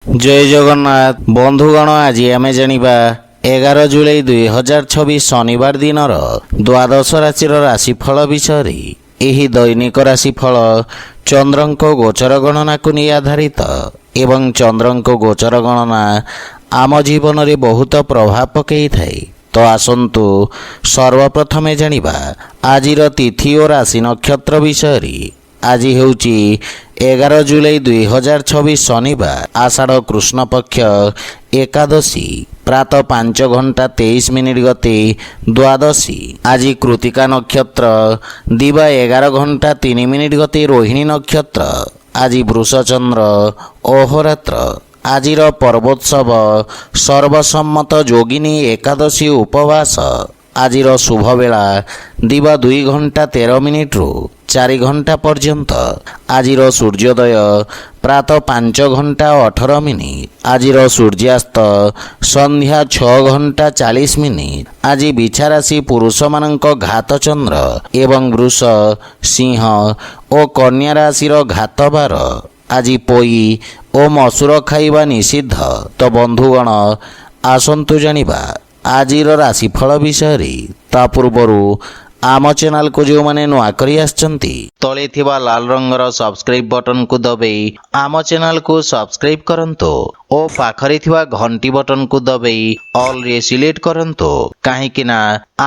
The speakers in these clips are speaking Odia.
ଜୟ ଜଗନ୍ନାଥ ବନ୍ଧୁଗଣ, ଆଜି ଆମେ ଜାଣିବା 11 ଜୁଲାଇ 2026 ଶନିବାର ଦିନର ଦ୍ୱାଦଶ ରାଶିର ରାଶିଫଳ ବିଷୟରେ। ଏହି ଦୈନିକ ରାଶିଫଳ ଚନ୍ଦ୍ରଙ୍କ ଗୋଚର ଗଣନାକୁ ନେଇ ଆଧାରିତ ଏବଂ ଚନ୍ଦ୍ରଙ୍କ ଗୋଚର ଗଣନା ଆମ ଜୀବନରେ ବହୁତ ପ୍ରଭାବ ପକାଇଥାଏ। ତ ଆସନ୍ତୁ ସର୍ବପ୍ରଥମେ ଜାଣିବା ଆଜିର ତିଥି ଓ ରାଶି ନକ୍ଷତ୍ର ବିଷୟରେ। ଆଜି ହେଉଛି 11 ଜୁଲାଇ 2026 ଶନିବାର, ଆଷାଢ଼ କୃଷ୍ଣପକ୍ଷ ଏକାଦଶୀ, ପ୍ରାତଃ 5 ଘଣ୍ଟା 23 ମିନିଟ୍ ଗତେ ଦ୍ୱାଦଶୀ। ଆଜି କୃତିକା ନକ୍ଷତ୍ର, ଦିବା 11 ଘଣ୍ଟା 3 ମିନିଟ୍ ଗତେ ରୋହିଣୀ ନକ୍ଷତ୍ର। ଆଜି ବୃଷଚନ୍ଦ୍ର ଅହୋରାତ୍ର। ଆଜିର ପର୍ବୋତ୍ସବ ସର୍ବସମ୍ମତ ଯୋଗିନୀ ଏକାଦଶୀ ଉପବାସ। ଆଜିର ଶୁଭବେଳା ଦିବା 2 ଘଣ୍ଟା 13 ମିନିଟ୍ରୁ 4 ଘଣ୍ଟା ପର୍ଯ୍ୟନ୍ତ। ଆଜିର ସୂର୍ଯ୍ୟୋଦୟ ପ୍ରାତଃ 5 ଘଣ୍ଟା 18 ମିନିଟ୍। ଆଜିର ସୂର୍ଯ୍ୟାସ୍ତ ସନ୍ଧ୍ୟା 6 ଘଣ୍ଟା 40 ମିନିଟ୍। ଆଜି ବିଛା ରାଶି ପୁରୁଷମାନଙ୍କ ଘାତଚନ୍ଦ୍ର ଏବଂ ବୃଷ, ସିଂହ ଓ କନ୍ୟା ରାଶିର ଘାତବାର। ଆଜି ପୋଇ ଓ ମସୁର ଖାଇବା ନିଷିଦ୍ଧ। ତ ବନ୍ଧୁଗଣ, ଆସନ୍ତୁ ଜାଣିବା ଆଜିର ରାଶିଫଳ ବିଷୟରେ। ତା ପୂର୍ବରୁ ଆମ ଚ୍ୟାନେଲକୁ ଯେଉଁମାନେ ନୂଆ କରି ଆସିଛନ୍ତି, ତଳେ ଥିବା ଲାଲ ରଙ୍ଗର ସବସ୍କ୍ରାଇବ୍ ବଟନକୁ ଦବେଇ ଆମ ଚ୍ୟାନେଲକୁ ସବସ୍କ୍ରାଇବ୍ କରନ୍ତୁ ଓ ପାଖରେ ଥିବା ଘଣ୍ଟି ବଟନକୁ ଦବେଇ ଅଲରେ ସିଲେକ୍ଟ କରନ୍ତୁ, କାହିଁକି ନା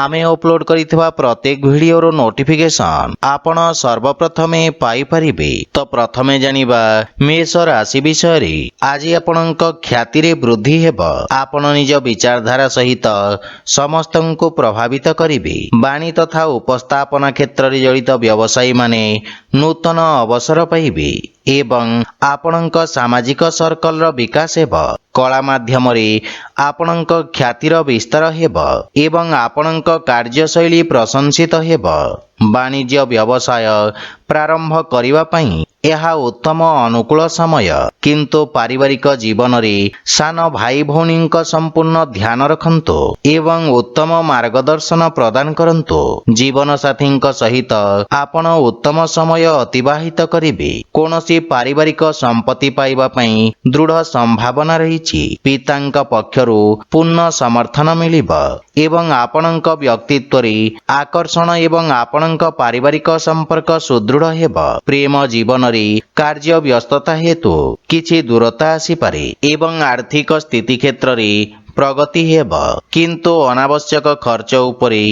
ଆମେ ଅପଲୋଡ କରିଥିବା ପ୍ରତ୍ୟେକ ଭିଡ଼ିଓର ନୋଟିଫିକେସନ ଆପଣ ସର୍ବପ୍ରଥମେ ପାଇପାରିବେ। ତ ପ୍ରଥମେ ଜାଣିବା ମେଷ ରାଶି ବିଷୟରେ। ଆଜି ଆପଣଙ୍କ ଖ୍ୟାତିରେ ବୃଦ୍ଧି ହେବ। ଆପଣ ନିଜ ବିଚାରଧାରା ସହିତ ସମସ୍ତଙ୍କୁ ପ୍ରଭାବିତ କରିବେ। ବାଣୀ ତଥା ଉପସ୍ଥାପନା କ୍ଷେତ୍ରରେ ଜଡ଼ିତ ବ୍ୟବସାୟୀମାନେ ନୂତନ ଅବସର ପାଇବେ ଏବଂ ଆପଣଙ୍କ ସାମାଜିକ ସର୍କଲର ବିକାଶ ହେବ। କଳା ମାଧ୍ୟମରେ ଆପଣଙ୍କ ଖ୍ୟାତିର ବିସ୍ତାର ହେବ ଏବଂ ଆପଣଙ୍କ କାର୍ଯ୍ୟଶୈଳୀ ପ୍ରଶଂସିତ ହେବ। ବାଣିଜ୍ୟ ବ୍ୟବସାୟ ପ୍ରାରମ୍ଭ କରିବା ପାଇଁ ଏହା ଉତ୍ତମ ଅନୁକୂଳ ସମୟ। କିନ୍ତୁ ପାରିବାରିକ ଜୀବନରେ ସାନ ଭାଇ ଭଉଣୀଙ୍କ ସମ୍ପୂର୍ଣ୍ଣ ଧ୍ୟାନ ରଖନ୍ତୁ ଏବଂ ଉତ୍ତମ ମାର୍ଗଦର୍ଶନ ପ୍ରଦାନ କରନ୍ତୁ। ଜୀବନସାଥୀଙ୍କ ସହିତ ଆପଣ ଉତ୍ତମ ସମୟ ଅତିବାହିତ କରିବେ। କୌଣସି ପାରିବାରିକ ସମ୍ପତ୍ତି ପାଇବା ପାଇଁ ଦୃଢ଼ ସମ୍ଭାବନା ରହିଛି। ପିତାଙ୍କ ପକ୍ଷରୁ ପୂର୍ଣ୍ଣ ସମର୍ଥନ ମିଳିବ ଏବଂ ଆପଣଙ୍କ ବ୍ୟକ୍ତିତ୍ୱରେ ଆକର୍ଷଣ ଏବଂ ଆପଣଙ୍କ ପାରିବାରିକ ସମ୍ପର୍କ ସୁଦୃଢ଼ ହେବ। ପ୍ରେମ ଜୀବନରେ କାର୍ଯ୍ୟ ବ୍ୟସ୍ତତା ହେତୁ କିଛି ଦୂରତା ଆସିପାରେ ଏବଂ ଆର୍ଥିକ ସ୍ଥିତି କ୍ଷେତ୍ରରେ ପ୍ରଗତି ହେବ, କିନ୍ତୁ ଅନାବଶ୍ୟକ ଖର୍ଚ୍ଚ ଉପରେ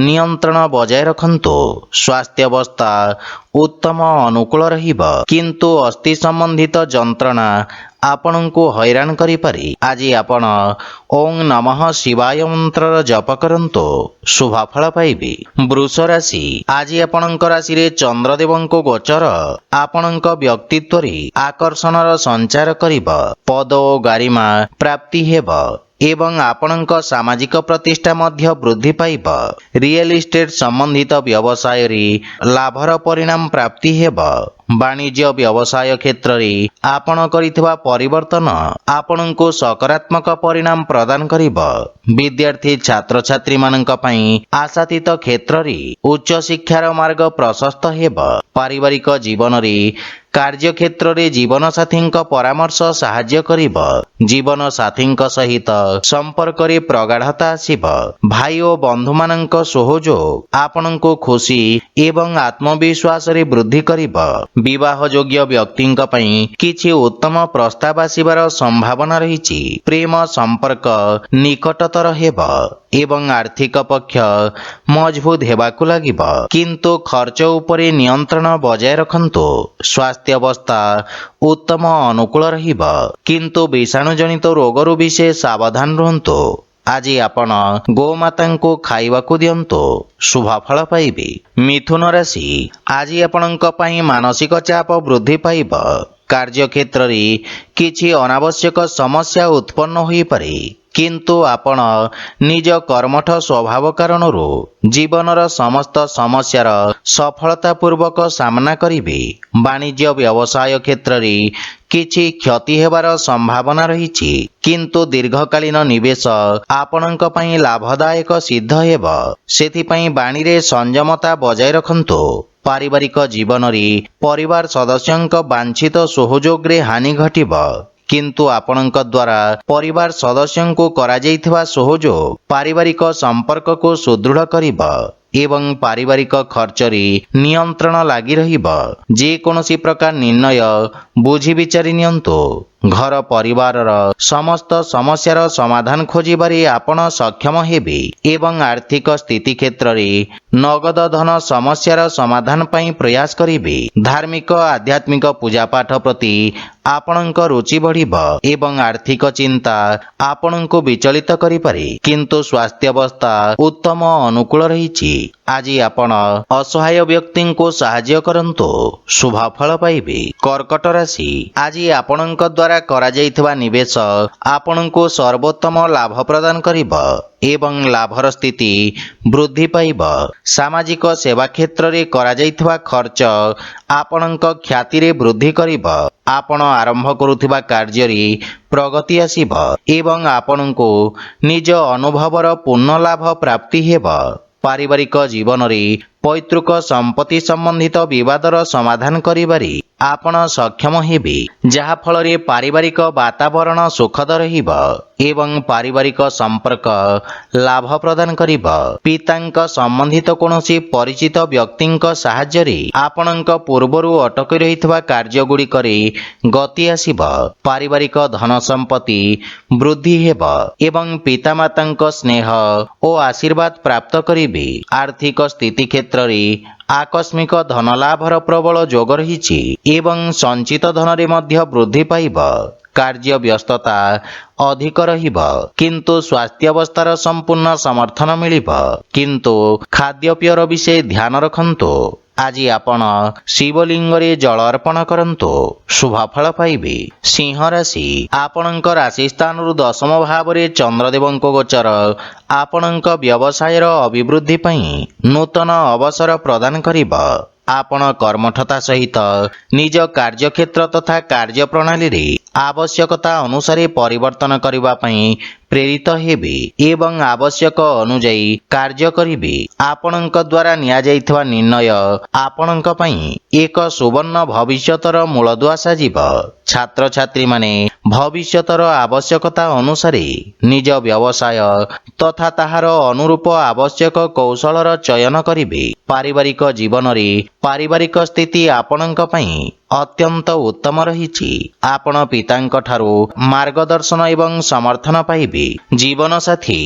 ନିୟନ୍ତ୍ରଣ ବଜାୟ ରଖନ୍ତୁ। ସ୍ୱାସ୍ଥ୍ୟାବସ୍ଥା ଉତ୍ତମ ଅନୁକୂଳ ରହିବ, କିନ୍ତୁ ଅସ୍ଥି ସମ୍ବନ୍ଧିତ ଯନ୍ତ୍ରଣା ଆପଣଙ୍କୁ ହଇରାଣ କରିପାରେ। ଆଜି ଆପଣ ଓଁ ନମଃ ଶିବାୟ ମନ୍ତ୍ରର ଜପ କରନ୍ତୁ, ଶୁଭ ଫଳ ପାଇବେ। ବୃଷ ରାଶି। ଆଜି ଆପଣଙ୍କ ରାଶିରେ ଚନ୍ଦ୍ରଦେବଙ୍କ ଗୋଚର ଆପଣଙ୍କ ବ୍ୟକ୍ତିତ୍ୱରେ ଆକର୍ଷଣର ସଞ୍ଚାର କରିବ। ପଦ ଓ ଗାରିମା ପ୍ରାପ୍ତି ହେବ ଏବଂ ଆପଣଙ୍କ ସାମାଜିକ ପ୍ରତିଷ୍ଠା ମଧ୍ୟ ବୃଦ୍ଧି ପାଇବ। ରିଏଲ ଇଷ୍ଟେଟ ସମ୍ବନ୍ଧିତ ବ୍ୟବସାୟରେ ଲାଭର ପରିଣାମ ପ୍ରାପ୍ତି ହେବ। ବାଣିଜ୍ୟ ବ୍ୟବସାୟ କ୍ଷେତ୍ରରେ ଆପଣ କରିଥିବା ପରିବର୍ତ୍ତନ ଆପଣଙ୍କୁ ସକାରାତ୍ମକ ପରିଣାମ ପ୍ରଦାନ କରିବ। ବିଦ୍ୟାର୍ଥୀ ଛାତ୍ରଛାତ୍ରୀମାନଙ୍କ ପାଇଁ ଆଶାତୀତ କ୍ଷେତ୍ରରେ ଉଚ୍ଚଶିକ୍ଷାର ମାର୍ଗ ପ୍ରଶସ୍ତ ହେବ। ପାରିବାରିକ ଜୀବନରେ କାର୍ଯ୍ୟକ୍ଷେତ୍ରରେ ଜୀବନସାଥୀଙ୍କ ପରାମର୍ଶ ସାହାଯ୍ୟ କରିବ। ଜୀବନସାଥୀଙ୍କ ସହିତ ସମ୍ପର୍କରେ ପ୍ରଗାଢ଼ତା ଆସିବ। ଭାଇ ଓ ବନ୍ଧୁମାନଙ୍କ ସହଯୋଗ ଆପଣଙ୍କୁ ଖୁସି ଏବଂ ଆତ୍ମବିଶ୍ୱାସରେ ବୃଦ୍ଧି କରିବ। ବିବାହ ଯୋଗ୍ୟ ବ୍ୟକ୍ତିଙ୍କ ପାଇଁ କିଛି ଉତ୍ତମ ପ୍ରସ୍ତାବ ଆସିବାର ସମ୍ଭାବନା ରହିଛି। ପ୍ରେମ ସମ୍ପର୍କ ନିକଟତର ହେବ ଏବଂ ଆର୍ଥିକ ପକ୍ଷ ମଜବୁତ ହେବାକୁ ଲାଗିବ, କିନ୍ତୁ ଖର୍ଚ୍ଚ ଉପରେ ନିୟନ୍ତ୍ରଣ ବଜାୟ ରଖନ୍ତୁ। ସ୍ୱାସ୍ଥ୍ୟାବସ୍ଥା ଉତ୍ତମ ଅନୁକୂଳ ରହିବ, କିନ୍ତୁ ବିଷାଣୁ ଜନିତ ରୋଗରୁ ବିଶେଷ ସାବଧାନ ରୁହନ୍ତୁ। ଆଜି ଆପଣ ଗୋମାତାଙ୍କୁ ଖାଇବାକୁ ଦିଅନ୍ତୁ, ଶୁଭ ଫଳ ପାଇବେ। ମିଥୁନ ରାଶି। ଆଜି ଆପଣଙ୍କ ପାଇଁ ମାନସିକ ଚାପ ବୃଦ୍ଧି ପାଇବ। କାର୍ଯ୍ୟକ୍ଷେତ୍ରରେ କିଛି ଅନାବଶ୍ୟକ ସମସ୍ୟା ଉତ୍ପନ୍ନ ହୋଇପାରେ, କିନ୍ତୁ ଆପଣ ନିଜ କର୍ମଠ ସ୍ୱଭାବ କାରଣରୁ ଜୀବନର ସମସ୍ତ ସମସ୍ୟାର ସଫଳତା ପୂର୍ବକ ସାମ୍ନା କରିବେ। ବାଣିଜ୍ୟ ବ୍ୟବସାୟ କ୍ଷେତ୍ରରେ କିଛି କ୍ଷତି ହେବାର ସମ୍ଭାବନା ରହିଛି, କିନ୍ତୁ ଦୀର୍ଘକାଳୀନ ନିବେଶ ଆପଣଙ୍କ ପାଇଁ ଲାଭଦାୟକ ସିଦ୍ଧ ହେବ। ସେଥିପାଇଁ ବାଣୀରେ ସଂଯମତା ବଜାୟ ରଖନ୍ତୁ। ପାରିବାରିକ ଜୀବନରେ ପରିବାର ସଦସ୍ୟଙ୍କ ବାଞ୍ଛିତ ସହଯୋଗରେ ହାନି ଘଟିବ। କିନ୍ତୁ ଆପଣଙ୍କ ଦ୍ୱାରା ପରିବାର ସଦସ୍ୟଙ୍କୁ କରାଯାଇଥିବା ସହଯୋଗ ପାରିବାରିକ ସମ୍ପର୍କକୁ ସୁଦୃଢ଼ କରିବ ଏବଂ ପାରିବାରିକ ଖର୍ଚ୍ଚରେ ନିୟନ୍ତ୍ରଣ ଲାଗି ରହିବ। ଯେକୌଣସି ପ୍ରକାର ନିର୍ଣ୍ଣୟ ବୁଝି ବିଚାରି ନିଅନ୍ତୁ। ଘର ପରିବାରର ସମସ୍ତ ସମସ୍ୟାର ସମାଧାନ ଖୋଜିବାରେ ଆପଣ ସକ୍ଷମ ହେବେ ଏବଂ ଆର୍ଥିକ ସ୍ଥିତି କ୍ଷେତ୍ରରେ ନଗଦ ଧନ ସମସ୍ୟାର ସମାଧାନ ପାଇଁ ପ୍ରୟାସ କରିବେ। ଧାର୍ମିକ ଆଧ୍ୟାତ୍ମିକ ପୂଜାପାଠ ପ୍ରତି ଆପଣଙ୍କ ରୁଚି ବଢ଼ିବ ଏବଂ ଆର୍ଥିକ ଚିନ୍ତା ଆପଣଙ୍କୁ ବିଚଳିତ କରିପାରେ, କିନ୍ତୁ ସ୍ୱାସ୍ଥ୍ୟାବସ୍ଥା ଉତ୍ତମ ଅନୁକୂଳ ରହିଛି। ଆଜି ଆପଣ ଅସହାୟ ବ୍ୟକ୍ତିଙ୍କୁ ସାହାଯ୍ୟ କରନ୍ତୁ, ଶୁଭ ଫଳ ପାଇବେ। କର୍କଟ ରାଶି, ଆଜି ଆପଣଙ୍କ ଦ୍ୱାରା କରାଯାଇଥିବା ନିବେଶ ଆପଣଙ୍କୁ ସର୍ବୋତ୍ତମ ଲାଭ ପ୍ରଦାନ କରିବ ଏବଂ ଲାଭର ସ୍ଥିତି ବୃଦ୍ଧି ପାଇବ। ସାମାଜିକ ସେବା କ୍ଷେତ୍ରରେ କରାଯାଇଥିବା ଖର୍ଚ୍ଚ ଆପଣଙ୍କ ଖ୍ୟାତିରେ ବୃଦ୍ଧି କରିବ। ଆପଣ ଆରମ୍ଭ କରୁଥିବା କାର୍ଯ୍ୟରେ ପ୍ରଗତି ଆସିବ ଏବଂ ଆପଣଙ୍କୁ ନିଜ ଅନୁଭବର ପୂର୍ଣ୍ଣ ଲାଭ ପ୍ରାପ୍ତି ହେବ। ପାରିବାରିକ ଜୀବନରେ ପୈତୃକ ସମ୍ପତ୍ତି ସମ୍ବନ୍ଧିତ ବିବାଦର ସମାଧାନ କରିବାରେ ଆପଣ ସକ୍ଷମ ହେବେ, ଯାହାଫଳରେ ପାରିବାରିକ ବାତାବରଣ ସୁଖଦ ରହିବ ଏବଂ ପାରିବାରିକ ସମ୍ପର୍କ ଲାଭ ପ୍ରଦାନ କରିବ। ପିତାଙ୍କ ସମ୍ବନ୍ଧିତ କୌଣସି ପରିଚିତ ବ୍ୟକ୍ତିଙ୍କ ସାହାଯ୍ୟରେ ଆପଣଙ୍କ ପୂର୍ବରୁ ଅଟକି ରହିଥିବା କାର୍ଯ୍ୟଗୁଡ଼ିକରେ ଗତି ଆସିବ। ପାରିବାରିକ ଧନ ସମ୍ପତ୍ତି ବୃଦ୍ଧି ହେବ ଏବଂ ପିତାମାତାଙ୍କ ସ୍ନେହ ଓ ଆଶୀର୍ବାଦ ପ୍ରାପ୍ତ କରିବେ। ଆର୍ଥିକ ସ୍ଥିତି କ୍ଷେତ୍ରରେ ଆକସ୍ମିକ ଧନଲାଭର ପ୍ରବଳ ଯୋଗ ରହିଛି ଏବଂ ସଞ୍ଚିତ ଧନରେ ମଧ୍ୟ ବୃଦ୍ଧି ପାଇବ। କାର୍ଯ୍ୟ ବ୍ୟସ୍ତତା ଅଧିକ ରହିବ, କିନ୍ତୁ ସ୍ୱାସ୍ଥ୍ୟାବସ୍ଥାର ସମ୍ପୂର୍ଣ୍ଣ ସମର୍ଥନ ମିଳିବ, କିନ୍ତୁ ଖାଦ୍ୟପେୟର ବିଷୟ ଧ୍ୟାନ ରଖନ୍ତୁ। ଆଜି ଆପଣ ଶିବଲିଙ୍ଗରେ ଜଳ ଅର୍ପଣ କରନ୍ତୁ, ଶୁଭ ଫଳ ପାଇବେ। ସିଂହ ରାଶି, ଆପଣଙ୍କ ରାଶି ସ୍ଥାନରୁ ଦଶମ ଭାବରେ ଚନ୍ଦ୍ରଦେବଙ୍କ ଗୋଚର ଆପଣଙ୍କ ବ୍ୟବସାୟର ଅଭିବୃଦ୍ଧି ପାଇଁ ନୂତନ ଅବସର ପ୍ରଦାନ କରିବ। ଆପଣ କର୍ମଠତା ସହିତ ନିଜ କାର୍ଯ୍ୟକ୍ଷେତ୍ର ତଥା କାର୍ଯ୍ୟ ପ୍ରଣାଳୀରେ ଆବଶ୍ୟକତା ଅନୁସାରେ ପରିବର୍ତ୍ତନ କରିବା ପାଇଁ ପ୍ରେରିତ ହେବେ ଏବଂ ଆବଶ୍ୟକ ଅନୁଯାୟୀ କାର୍ଯ୍ୟ କରିବେ। ଆପଣଙ୍କ ଦ୍ୱାରା ନିଆଯାଇଥିବା ନିର୍ଣ୍ଣୟ ଆପଣଙ୍କ ପାଇଁ ଏକ ସୁବର୍ଣ୍ଣ ଭବିଷ୍ୟତର ମୂଳଦୁଆ ସାଜିବ। ଛାତ୍ରଛାତ୍ରୀମାନେ ଭବିଷ୍ୟତର ଆବଶ୍ୟକତା ଅନୁସାରେ ନିଜ ବ୍ୟବସାୟ ତଥା ତାହାର ଅନୁରୂପ ଆବଶ୍ୟକ କୌଶଳର ଚୟନ କରିବେ। ପାରିବାରିକ ଜୀବନରେ ପାରିବାରିକ ସ୍ଥିତି ଆପଣଙ୍କ ପାଇଁ ଅତ୍ୟନ୍ତ ଉତ୍ତମ ରହିଛି। ଆପଣ ପିତାଙ୍କ ଠାରୁ ମାର୍ଗଦର୍ଶନ ଏବଂ ସମର୍ଥନ ପାଇବେ। ଜୀବନସାଥୀ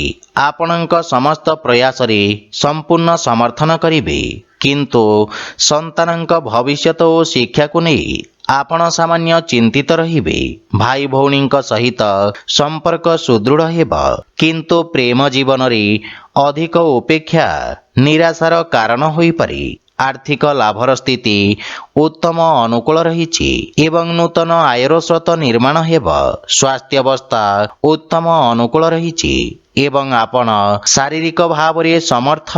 ଆପଣଙ୍କ ସମସ୍ତ ପ୍ରୟାସରେ ସମ୍ପୂର୍ଣ୍ଣ ସମର୍ଥନ କରିବେ, କିନ୍ତୁ ସନ୍ତାନଙ୍କ ଭବିଷ୍ୟତ ଓ ଶିକ୍ଷାକୁ ନେଇ ଆପଣ ସାମାନ୍ୟ ଚିନ୍ତିତ ରହିବେ। ଭାଇ ଭଉଣୀଙ୍କ ସହିତ ସମ୍ପର୍କ ସୁଦୃଢ଼ ହେବ, କିନ୍ତୁ ପ୍ରେମ ଜୀବନରେ ଅଧିକ ଉପେକ୍ଷା ନିରାଶାର କାରଣ ହୋଇପାରେ। ଆର୍ଥିକ ଲାଭର ସ୍ଥିତି ଉତ୍ତମ ଅନୁକୂଳ ରହିଛି ଏବଂ ନୂତନ ଆୟର ସ୍ରୋତ ନିର୍ମାଣ ହେବ। ସ୍ୱାସ୍ଥ୍ୟାବସ୍ଥା ଉତ୍ତମ ଅନୁକୂଳ ରହିଛି ଏବଂ ଆପଣ ଶାରୀରିକ ଭାବରେ ସମର୍ଥ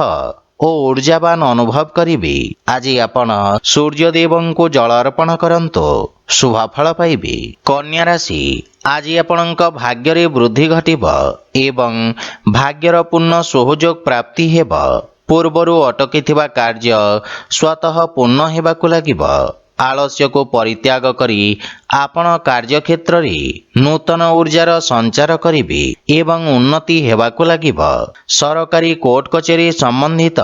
ଓ ଉର୍ଜାବାନ ଅନୁଭବ କରିବେ। ଆଜି ଆପଣ ସୂର୍ଯ୍ୟଦେବଙ୍କୁ ଜଳ ଅର୍ପଣ କରନ୍ତୁ, ଶୁଭ ଫଳ ପାଇବେ। କନ୍ୟା ରାଶି, ଆଜି ଆପଣଙ୍କ ଭାଗ୍ୟରେ ବୃଦ୍ଧି ଘଟିବ ଏବଂ ଭାଗ୍ୟର ପୂର୍ଣ୍ଣ ସହଯୋଗ ପ୍ରାପ୍ତି ହେବ। ପୂର୍ବରୁ ଅଟକିଥିବା କାର୍ଯ୍ୟ ସ୍ୱତଃ ପୂର୍ଣ୍ଣ ହେବାକୁ ଲାଗିବ। ଆଳସ୍ୟକୁ ପରିତ୍ୟାଗ କରି ଆପଣ କାର୍ଯ୍ୟକ୍ଷେତ୍ରରେ ନୂତନ ଉର୍ଜାର ସଞ୍ଚାର କରିବେ ଏବଂ ଉନ୍ନତି ହେବାକୁ ଲାଗିବ। ସରକାରୀ କୋର୍ଟ କଚେରୀ ସମ୍ବନ୍ଧିତ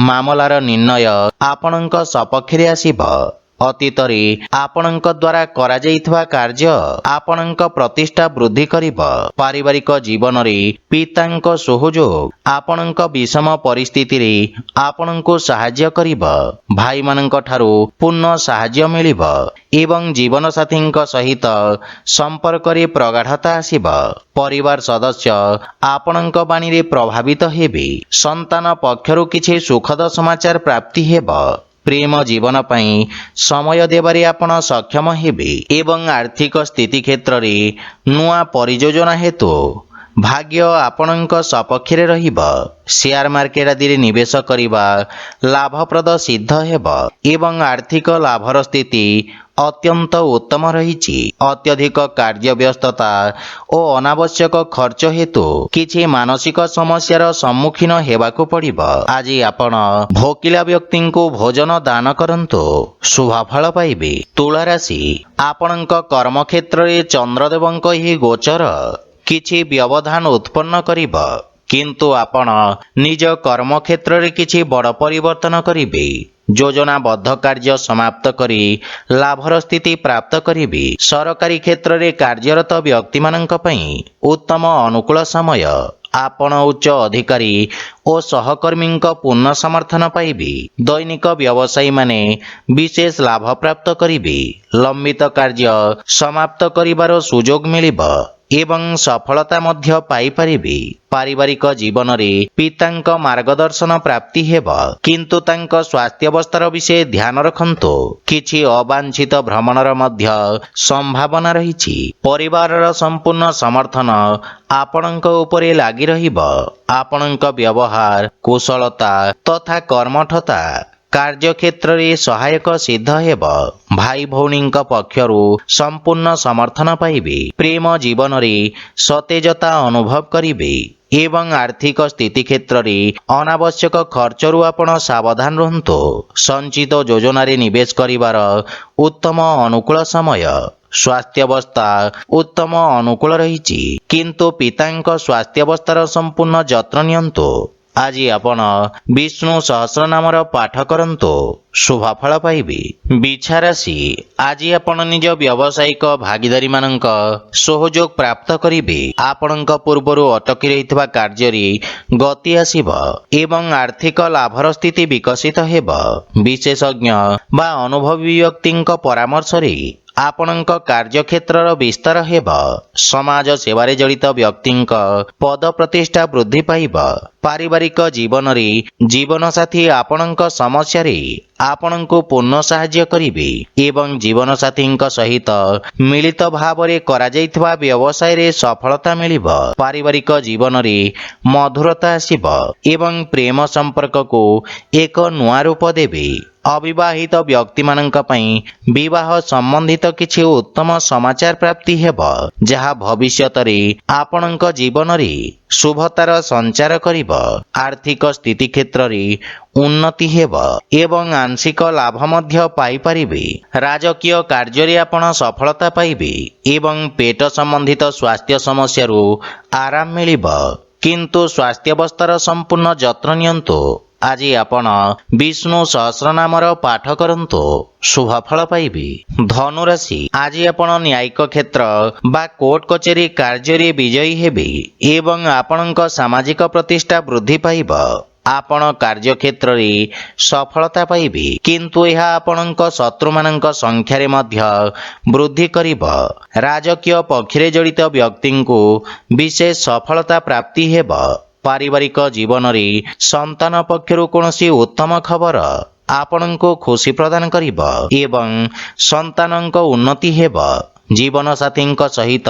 ମାମଲାର ନିର୍ଣ୍ଣୟ ଆପଣଙ୍କ ସପକ୍ଷରେ ଆସିବ। ଅତୀତରେ ଆପଣଙ୍କ ଦ୍ୱାରା କରାଯାଇଥିବା କାର୍ଯ୍ୟ ଆପଣଙ୍କ ପ୍ରତିଷ୍ଠା ବୃଦ୍ଧି କରିବ। ପାରିବାରିକ ଜୀବନରେ ପିତାଙ୍କ ସହଯୋଗ ଆପଣଙ୍କ ବିଷମ ପରିସ୍ଥିତିରେ ଆପଣଙ୍କୁ ସାହାଯ୍ୟ କରିବ। ଭାଇମାନଙ୍କ ଠାରୁ ପୂର୍ଣ୍ଣ ସାହାଯ୍ୟ ମିଳିବ ଏବଂ ଜୀବନସାଥୀଙ୍କ ସହିତ ସମ୍ପର୍କରେ ପ୍ରଗାଢ଼ତା ଆସିବ। ପରିବାର ସଦସ୍ୟ ଆପଣଙ୍କ ବାଣୀରେ ପ୍ରଭାବିତ ହେବେ। ସନ୍ତାନ ପକ୍ଷରୁ କିଛି ସୁଖଦ ସମାଚାର ପ୍ରାପ୍ତି ହେବ। ପ୍ରେମ ଜୀବନ ପାଇଁ ସମୟ ଦେବାରେ ଆପଣ ସକ୍ଷମ ହେବେ ଏବଂ ଆର୍ଥିକ ସ୍ଥିତି କ୍ଷେତ୍ରରେ ନୂଆ ପରିଯୋଜନା ହେତୁ ଭାଗ୍ୟ ଆପଣଙ୍କ ସପକ୍ଷରେ ରହିବ। ସେୟାର ମାର୍କେଟ ଆଦିରେ ନିବେଶ କରିବା ଲାଭପ୍ରଦ ସିଦ୍ଧ ହେବ ଏବଂ ଆର୍ଥିକ ଲାଭର ସ୍ଥିତି ଅତ୍ୟନ୍ତ ଉତ୍ତମ ରହିଛି। ଅତ୍ୟଧିକ କାର୍ଯ୍ୟ ବ୍ୟସ୍ତତା ଓ ଅନାବଶ୍ୟକ ଖର୍ଚ୍ଚ ହେତୁ କିଛି ମାନସିକ ସମସ୍ୟାର ସମ୍ମୁଖୀନ ହେବାକୁ ପଡ଼ିବ। ଆଜି ଆପଣ ଭୋକିଲା ବ୍ୟକ୍ତିଙ୍କୁ ଭୋଜନ ଦାନ କରନ୍ତୁ, ଶୁଭ ଫଳ ପାଇବେ। ତୁଳା ରାଶି, ଆପଣଙ୍କ କର୍ମକ୍ଷେତ୍ରରେ ଚନ୍ଦ୍ରଦେବଙ୍କ ଏହି ଗୋଚର କିଛି ବ୍ୟବଧାନ ଉତ୍ପନ୍ନ କରିବ, କିନ୍ତୁ ଆପଣ ନିଜ କର୍ମକ୍ଷେତ୍ରରେ କିଛି ବଡ଼ ପରିବର୍ତ୍ତନ କରିବେ। ଯୋଜନାବଦ୍ଧ କାର୍ଯ୍ୟ ସମାପ୍ତ କରି ଲାଭର ସ୍ଥିତି ପ୍ରାପ୍ତ କରିବେ। ସରକାରୀ କ୍ଷେତ୍ରରେ କାର୍ଯ୍ୟରତ ବ୍ୟକ୍ତିମାନଙ୍କ ପାଇଁ ଉତ୍ତମ ଅନୁକୂଳ ସମୟ। ଆପଣ ଉଚ୍ଚ ଅଧିକାରୀ ଓ ସହକର୍ମୀଙ୍କ ପୂର୍ଣ୍ଣ ସମର୍ଥନ ପାଇବେ। ଦୈନିକ ବ୍ୟବସାୟୀମାନେ ବିଶେଷ ଲାଭ ପ୍ରାପ୍ତ କରିବେ। ଲମ୍ବିତ କାର୍ଯ୍ୟ ସମାପ୍ତ କରିବାର ସୁଯୋଗ ମିଳିବ ଏବଂ ସଫଳତା ମଧ୍ୟ ପାଇପାରିବେ। ପାରିବାରିକ ଜୀବନରେ ପିତାଙ୍କ ମାର୍ଗଦର୍ଶନ ପ୍ରାପ୍ତି ହେବ, କିନ୍ତୁ ତାଙ୍କ ସ୍ୱାସ୍ଥ୍ୟାବସ୍ଥାର ବିଷୟ ଧ୍ୟାନ ରଖନ୍ତୁ। କିଛି ଅବାଞ୍ଛିତ ଭ୍ରମଣର ମଧ୍ୟ ସମ୍ଭାବନା ରହିଛି। ପରିବାରର ସମ୍ପୂର୍ଣ୍ଣ ସମର୍ଥନ ଆପଣଙ୍କ ଉପରେ ଲାଗି ରହିବ। ଆପଣଙ୍କ ବ୍ୟବହାର କୁଶଳତା ତଥା କର୍ମଠତା କାର୍ଯ୍ୟକ୍ଷେତ୍ରରେ ସହାୟକ ସିଦ୍ଧ ହେବ। ଭାଇ ଭଉଣୀଙ୍କ ପକ୍ଷରୁ ସମ୍ପୂର୍ଣ୍ଣ ସମର୍ଥନ ପାଇବେ। ପ୍ରେମ ଜୀବନରେ ସତେଜତା ଅନୁଭବ କରିବେ ଏବଂ ଆର୍ଥିକ ସ୍ଥିତି କ୍ଷେତ୍ରରେ ଅନାବଶ୍ୟକ ଖର୍ଚ୍ଚରୁ ଆପଣ ସାବଧାନ ରୁହନ୍ତୁ। ସଞ୍ଚିତ ଯୋଜନାରେ ନିବେଶ କରିବାର ଉତ୍ତମ ଅନୁକୂଳ ସମୟ। ସ୍ୱାସ୍ଥ୍ୟାବସ୍ଥା ଉତ୍ତମ ଅନୁକୂଳ ରହିଛି, କିନ୍ତୁ ପିତାଙ୍କ ସ୍ୱାସ୍ଥ୍ୟାବସ୍ଥାର ସମ୍ପୂର୍ଣ୍ଣ ଯତ୍ନ ନିଅନ୍ତୁ। ଆଜି ଆପଣ ବିଷ୍ଣୁ ସହସ୍ରନାମର ପାଠ କରନ୍ତୁ, ଶୁଭ ଫଳ ପାଇବେ। ବିଛା ରାଶି, ଆଜି ଆପଣ ନିଜ ବ୍ୟବସାୟିକ ଭାଗିଦାରୀମାନଙ୍କ ସହଯୋଗ ପ୍ରାପ୍ତ କରିବେ। ଆପଣଙ୍କ ପୂର୍ବରୁ ଅଟକି ରହିଥିବା କାର୍ଯ୍ୟରେ ଗତି ଆସିବ ଏବଂ ଆର୍ଥିକ ଲାଭର ସ୍ଥିତି ବିକଶିତ ହେବ। ବିଶେଷଜ୍ଞ ବା ଅନୁଭବୀ ବ୍ୟକ୍ତିଙ୍କ ପରାମର୍ଶରେ ଆପଣଙ୍କ କାର୍ଯ୍ୟକ୍ଷେତ୍ରର ବିସ୍ତାର ହେବ। ସମାଜ ସେବାରେ ଜଡ଼ିତ ବ୍ୟକ୍ତିଙ୍କ ପଦ ପ୍ରତିଷ୍ଠା ବୃଦ୍ଧି ପାଇବ। ପାରିବାରିକ ଜୀବନରେ ଜୀବନସାଥୀ ଆପଣଙ୍କ ସମସ୍ୟାରେ ଆପଣଙ୍କୁ ପୂର୍ଣ୍ଣ ସାହାଯ୍ୟ କରିବେ ଏବଂ ଜୀବନସାଥୀଙ୍କ ସହିତ ମିଳିତ ଭାବରେ କରାଯାଇଥିବା ବ୍ୟବସାୟରେ ସଫଳତା ମିଳିବ। ପାରିବାରିକ ଜୀବନରେ ମଧୁରତା ଆସିବ ଏବଂ ପ୍ରେମ ସମ୍ପର୍କକୁ ଏକ ନୂଆ ରୂପ ଦେବେ। ଅବିବାହିତ ବ୍ୟକ୍ତିମାନଙ୍କ ପାଇଁ ବିବାହ ସମ୍ବନ୍ଧିତ କିଛି ଉତ୍ତମ ସମାଚାର ପ୍ରାପ୍ତି ହେବ, ଯାହା ଭବିଷ୍ୟତରେ ଆପଣଙ୍କ ଜୀବନରେ ଶୁଭତାର ସଞ୍ଚାର କରିବ। ଆର୍ଥିକ ସ୍ଥିତି କ୍ଷେତ୍ରରେ ଉନ୍ନତି ହେବ ଏବଂ ଆଂଶିକ ଲାଭ ମଧ୍ୟ ପାଇପାରିବେ। ରାଜକୀୟ କାର୍ଯ୍ୟରେ ଆପଣ ସଫଳତା ପାଇବେ ଏବଂ ପେଟ ସମ୍ବନ୍ଧିତ ସ୍ୱାସ୍ଥ୍ୟ ସମସ୍ୟାରୁ ଆରାମ ମିଳିବ, କିନ୍ତୁ ସ୍ୱାସ୍ଥ୍ୟାବସ୍ଥାର ସମ୍ପୂର୍ଣ୍ଣ ଯତ୍ନ ନିଅନ୍ତୁ। ଆଜି ଆପଣ ବିଷ୍ଣୁ ସହସ୍ରନାମର ପାଠ କରନ୍ତୁ, ଶୁଭ ଫଳ ପାଇବେ। ଧନୁରାଶି, ଆଜି ଆପଣ ନ୍ୟାୟିକ କ୍ଷେତ୍ର ବା କୋର୍ଟ କଚେରୀ କାର୍ଯ୍ୟରେ ବିଜୟୀ ହେବେ ଏବଂ ଆପଣଙ୍କ ସାମାଜିକ ପ୍ରତିଷ୍ଠା ବୃଦ୍ଧି ପାଇବ। ଆପଣ କାର୍ଯ୍ୟକ୍ଷେତ୍ରରେ ସଫଳତା ପାଇବେ, କିନ୍ତୁ ଏହା ଆପଣଙ୍କ ଶତ୍ରୁମାନଙ୍କ ସଂଖ୍ୟାରେ ମଧ୍ୟ ବୃଦ୍ଧି କରିବ। ରାଜକୀୟ ପକ୍ଷରେ ଜଡ଼ିତ ବ୍ୟକ୍ତିଙ୍କୁ ବିଶେଷ ସଫଳତା ପ୍ରାପ୍ତି ହେବ। ପାରିବାରିକ ଜୀବନରେ ସନ୍ତାନ ପକ୍ଷରୁ କୌଣସି ଉତ୍ତମ ଖବର ଆପଣଙ୍କୁ ଖୁସି ପ୍ରଦାନ କରିବ ଏବଂ ସନ୍ତାନଙ୍କ ଉନ୍ନତି ହେବ। ଜୀବନସାଥୀଙ୍କ ସହିତ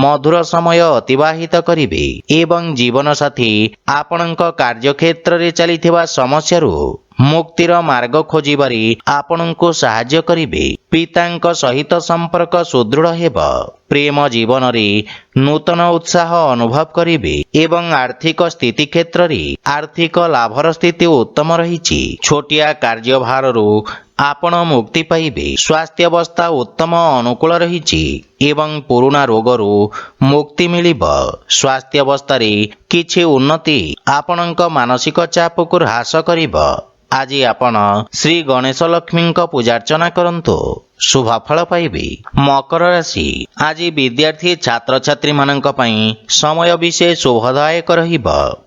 ମଧୁର ସମୟ ଅତିବାହିତ କରିବେ ଏବଂ ଜୀବନସାଥୀ ଆପଣଙ୍କ କାର୍ଯ୍ୟକ୍ଷେତ୍ରରେ ଚାଲିଥିବା ସମସ୍ୟାରୁ ମୁକ୍ତିର ମାର୍ଗ ଖୋଜିବାରେ ଆପଣଙ୍କୁ ସାହାଯ୍ୟ କରିବେ। ପିତାଙ୍କ ସହିତ ସମ୍ପର୍କ ସୁଦୃଢ଼ ହେବ। ପ୍ରେମ ଜୀବନରେ ନୂତନ ଉତ୍ସାହ ଅନୁଭବ କରିବେ ଏବଂ ଆର୍ଥିକ ସ୍ଥିତି କ୍ଷେତ୍ରରେ ଆର୍ଥିକ ଲାଭର ସ୍ଥିତି ଉତ୍ତମ ରହିଛି। ଛୋଟିଆ କାର୍ଯ୍ୟଭାରରୁ ଆପଣ ମୁକ୍ତି ପାଇବେ। ସ୍ୱାସ୍ଥ୍ୟାବସ୍ଥା ଉତ୍ତମ ଅନୁକୂଳ ରହିଛି ଏବଂ ପୁରୁଣା ରୋଗରୁ ମୁକ୍ତି ମିଳିବ। ସ୍ୱାସ୍ଥ୍ୟାବସ୍ଥାରେ କିଛି ଉନ୍ନତି ଆପଣଙ୍କ ମାନସିକ ଚାପକୁ ହ୍ରାସ କରିବ। ଆଜି ଆପଣ ଶ୍ରୀ ଗଣେଶ ଲକ୍ଷ୍ମୀଙ୍କ ପୂଜାର୍ଚ୍ଚନା କରନ୍ତୁ, ଶୁଭ ଫଳ ପାଇବେ। ମକର ରାଶି, ଆଜି ବିଦ୍ୟାର୍ଥୀ ଛାତ୍ରଛାତ୍ରୀମାନଙ୍କ ପାଇଁ ସମୟ ବିଶେଷ ଶୁଭଦାୟକ ରହିବ।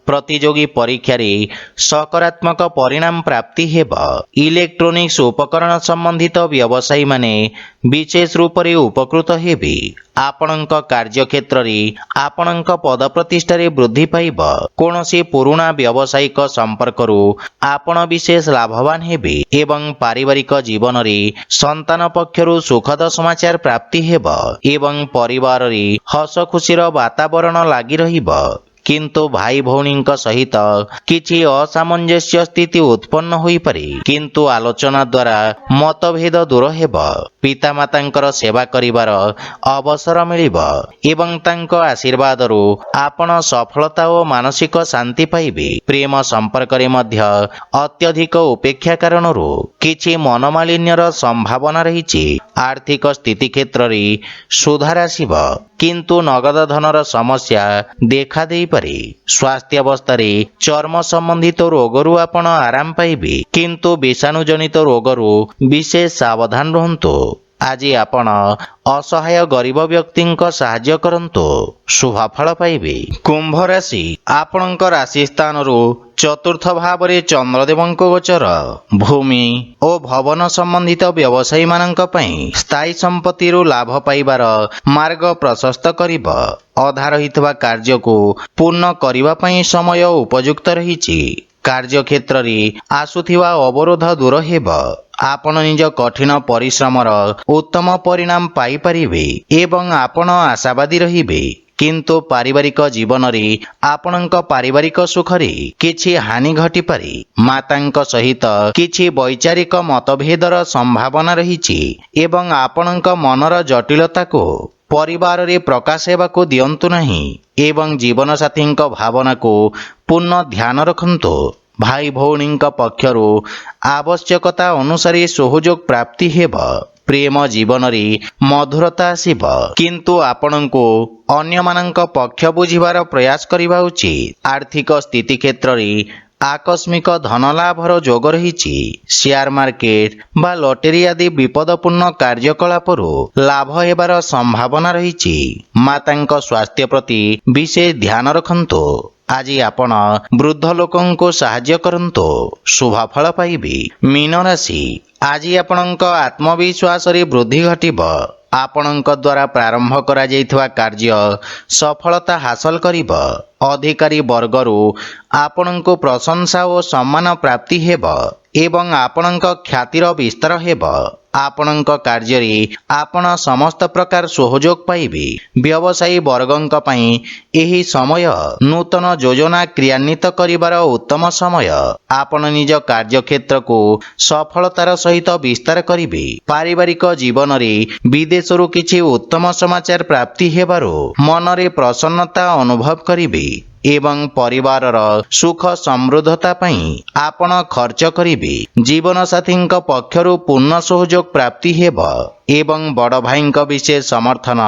ପ୍ରତିଯୋଗୀ ପରୀକ୍ଷାରେ ସକାରାତ୍ମକ ପରିଣାମ ପ୍ରାପ୍ତି ହେବ। ଇଲେକ୍ଟ୍ରୋନିକ୍ସ ଉପକରଣ ସମ୍ବନ୍ଧିତ ବ୍ୟବସାୟୀମାନେ ବିଶେଷ ରୂପରେ ଉପକୃତ ହେବେ। ଆପଣଙ୍କ କାର୍ଯ୍ୟକ୍ଷେତ୍ରରେ ଆପଣଙ୍କ ପଦ ପ୍ରତିଷ୍ଠାରେ ବୃଦ୍ଧି ପାଇବ। କୌଣସି ପୁରୁଣା ବ୍ୟବସାୟିକ ସମ୍ପର୍କରୁ ଆପଣ ବିଶେଷ ଲାଭବାନ ହେବେ ଏବଂ ପାରିବାରିକ ଜୀବନରେ ସନ୍ତାନ ପକ୍ଷରୁ ସୁଖଦ ସମାଚାର ପ୍ରାପ୍ତି ହେବ ଏବଂ ପରିବାରରେ ହସ ଖୁସିର ବାତାବରଣ ଲାଗି ରହିବ। କିନ୍ତୁ ଭାଇ ଭଉଣୀଙ୍କ ସହିତ କିଛି ଅସାମଞ୍ଜସ୍ୟ ସ୍ଥିତି ଉତ୍ପନ୍ନ ହୋଇପାରେ, କିନ୍ତୁ ଆଲୋଚନା ଦ୍ୱାରା ମତଭେଦ ଦୂର ହେବ। ପିତାମାତାଙ୍କର ସେବା କରିବାର ଅବସର ମିଳିବ ଏବଂ ତାଙ୍କ ଆଶୀର୍ବାଦରୁ ଆପଣ ସଫଳତା ଓ ମାନସିକ ଶାନ୍ତି ପାଇବେ। ପ୍ରେମ ସମ୍ପର୍କରେ ମଧ୍ୟ ଅତ୍ୟଧିକ ଉପେକ୍ଷା କାରଣରୁ କିଛି ମନମାଳିନ୍ୟର ସମ୍ଭାବନା ରହିଛି। ଆର୍ଥିକ ସ୍ଥିତି କ୍ଷେତ୍ରରେ ସୁଧାର ଆସିବ, କିନ୍ତୁ ନଗଦ ଧନର ସମସ୍ୟା ଦେଖା ଦେଇପାରେ। ସ୍ୱାସ୍ଥ୍ୟାବସ୍ଥାରେ ଚର୍ମ ସମ୍ବନ୍ଧିତ ରୋଗରୁ ଆପଣ ଆରାମ ପାଇବେ, କିନ୍ତୁ ବିଷାଣୁ ଜନିତ ରୋଗରୁ ବିଶେଷ ସାବଧାନ ରୁହନ୍ତୁ। ଆଜି ଆପଣ ଅସହାୟ ଗରିବ ବ୍ୟକ୍ତିଙ୍କ ସାହାଯ୍ୟ କରନ୍ତୁ, ଶୁଭ ଫଳ ପାଇବେ। କୁମ୍ଭ ରାଶି, ଆପଣଙ୍କ ରାଶି ସ୍ଥାନରୁ ଚତୁର୍ଥ ଭାବରେ ଚନ୍ଦ୍ରଦେବଙ୍କ ଗୋଚର ଭୂମି ଓ ଭବନ ସମ୍ବନ୍ଧିତ ବ୍ୟବସାୟୀମାନଙ୍କ ପାଇଁ ସ୍ଥାୟୀ ସମ୍ପତ୍ତିରୁ ଲାଭ ପାଇବାର ମାର୍ଗ ପ୍ରଶସ୍ତ କରିବ। ଅଧା ରହିଥିବା କାର୍ଯ୍ୟକୁ ପୂର୍ଣ୍ଣ କରିବା ପାଇଁ ସମୟ ଉପଯୁକ୍ତ ରହିଛି। କାର୍ଯ୍ୟକ୍ଷେତ୍ରରେ ଆସୁଥିବା ଅବରୋଧ ଦୂର ହେବ। ଆପଣ ନିଜ କଠିନ ପରିଶ୍ରମର ଉତ୍ତମ ପରିଣାମ ପାଇପାରିବେ ଏବଂ ଆପଣ ଆଶାବାଦୀ ରହିବେ, କିନ୍ତୁ ପାରିବାରିକ ଜୀବନରେ ଆପଣଙ୍କ ପାରିବାରିକ ସୁଖରେ କିଛି ହାନି ଘଟିପାରେ। ମାତାଙ୍କ ସହିତ କିଛି ବୈଚାରିକ ମତଭେଦର ସମ୍ଭାବନା ରହିଛି ଏବଂ ଆପଣଙ୍କ ମନର ଜଟିଳତାକୁ ପରିବାରରେ ପ୍ରକାଶ ହେବାକୁ ଦିଅନ୍ତୁ ନାହିଁ ଏବଂ ଜୀବନସାଥୀଙ୍କ ଭାବନାକୁ ପୂର୍ଣ୍ଣ ଧ୍ୟାନ ରଖନ୍ତୁ। ଭାଇ ଭଉଣୀଙ୍କ ପକ୍ଷରୁ ଆବଶ୍ୟକତା ଅନୁସାରେ ସହଯୋଗ ପ୍ରାପ୍ତି ହେବ। ପ୍ରେମ ଜୀବନରେ ମଧୁରତା ଆସିବ, କିନ୍ତୁ ଆପଣଙ୍କୁ ଅନ୍ୟମାନଙ୍କ ପକ୍ଷ ବୁଝିବାର ପ୍ରୟାସ କରିବା ଉଚିତ। ଆର୍ଥିକ ସ୍ଥିତି କ୍ଷେତ୍ରରେ ଆକସ୍ମିକ ଧନ ଲାଭର ଯୋଗ ରହିଛି। ସେୟାର ମାର୍କେଟ ବା ଲଟେରୀ ଆଦି ବିପଦପୂର୍ଣ୍ଣ କାର୍ଯ୍ୟକଳାପରୁ ଲାଭ ହେବାର ସମ୍ଭାବନା ରହିଛି। ମାତାଙ୍କ ସ୍ୱାସ୍ଥ୍ୟ ପ୍ରତି ବିଶେଷ ଧ୍ୟାନ ରଖନ୍ତୁ। ଆଜି ଆପଣ ବୃଦ୍ଧ ଲୋକଙ୍କୁ ସାହାଯ୍ୟ କରନ୍ତୁ, ଶୁଭ ଫଳ ପାଇବେ। ମୀନ ରାଶି, ଆଜି ଆପଣଙ୍କ ଆତ୍ମବିଶ୍ୱାସରେ ବୃଦ୍ଧି ଘଟିବ। ଆପଣଙ୍କ ଦ୍ୱାରା ପ୍ରାରମ୍ଭ କରାଯାଇଥିବା କାର୍ଯ୍ୟ ସଫଳତା ହାସଲ କରିବ। ଅଧିକାରୀ ବର୍ଗରୁ ଆପଣଙ୍କୁ ପ୍ରଶଂସା ଓ ସମ୍ମାନ ପ୍ରାପ୍ତି ହେବ ଏବଂ ଆପଣଙ୍କ ଖ୍ୟାତିର ବିସ୍ତାର ହେବ। ଆପଣଙ୍କ କାର୍ଯ୍ୟରେ ଆପଣ ସମସ୍ତ ପ୍ରକାର ସହଯୋଗ ପାଇବେ। ବ୍ୟବସାୟୀ ବର୍ଗଙ୍କ ପାଇଁ ଏହି ସମୟ ନୂତନ ଯୋଜନା କ୍ରିୟାନ୍ୱିତ କରିବାର ଉତ୍ତମ ସମୟ। ଆପଣ ନିଜ କାର୍ଯ୍ୟକ୍ଷେତ୍ରକୁ ସଫଳତାର ସହିତ ବିସ୍ତାର କରିବେ। ପାରିବାରିକ ଜୀବନରେ ବିଦେଶରୁ କିଛି ଉତ୍ତମ ସମାଚାର ପ୍ରାପ୍ତି ହେବାରୁ ମନରେ ପ୍ରସନ୍ନତା ଅନୁଭବ କରିବେ ଏବଂ ପରିବାରର ସୁଖ ସମୃଦ୍ଧତା ପାଇଁ ଆପଣ ଖର୍ଚ୍ଚ କରିବେ। ଜୀବନସାଥୀଙ୍କ ପକ୍ଷରୁ ପୂର୍ଣ୍ଣ ସହଯୋଗ ପ୍ରାପ୍ତି ହେବ ଏବଂ ବଡ଼ ଭାଇଙ୍କ ବିଶେଷ ସମର୍ଥନ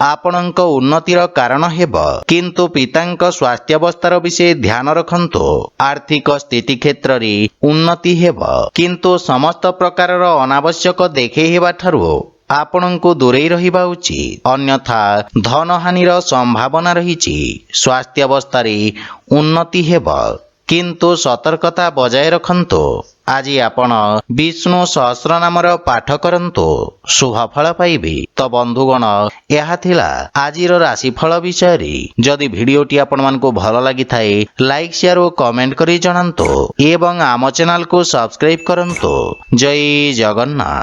ଆପଣଙ୍କ ଉନ୍ନତିର କାରଣ ହେବ, କିନ୍ତୁ ପିତାଙ୍କ ସ୍ୱାସ୍ଥ୍ୟାବସ୍ଥାର ବିଷୟ ଧ୍ୟାନ ରଖନ୍ତୁ। ଆର୍ଥିକ ସ୍ଥିତି କ୍ଷେତ୍ରରେ ଉନ୍ନତି ହେବ, କିନ୍ତୁ ସମସ୍ତ ପ୍ରକାରର ଅନାବଶ୍ୟକ ଦେଖେଇ ହେବା ଠାରୁ ଆପଣଙ୍କୁ ଦୂରେଇ ରହିବା ଉଚିତ, ଅନ୍ୟଥା ଧନହାନିର ସମ୍ଭାବନା ରହିଛି। ସ୍ୱାସ୍ଥ୍ୟାବସ୍ଥାରେ ଉନ୍ନତି ହେବ, କିନ୍ତୁ ସତର୍କତା ବଜାୟ ରଖନ୍ତୁ। ଆଜି ଆପଣ ବିଷ୍ଣୁ ସହସ୍ରନାମର ପାଠ କରନ୍ତୁ, ଶୁଭ ଫଳ ପାଇବେ। ତ ବନ୍ଧୁଗଣ, ଏହା ଥିଲା ଆଜିର ରାଶିଫଳ ବିଷୟରେ। ଯଦି ଭିଡିଓଟି ଆପଣମାନଙ୍କୁ ଭଲ ଲାଗିଥାଏ, ଲାଇକ୍, ସେୟାର ଓ କମେଣ୍ଟ କରି ଜଣାନ୍ତୁ ଏବଂ ଆମ ଚ୍ୟାନେଲକୁ ସବସ୍କ୍ରାଇବ କରନ୍ତୁ। ଜୟ ଜଗନ୍ନାଥ।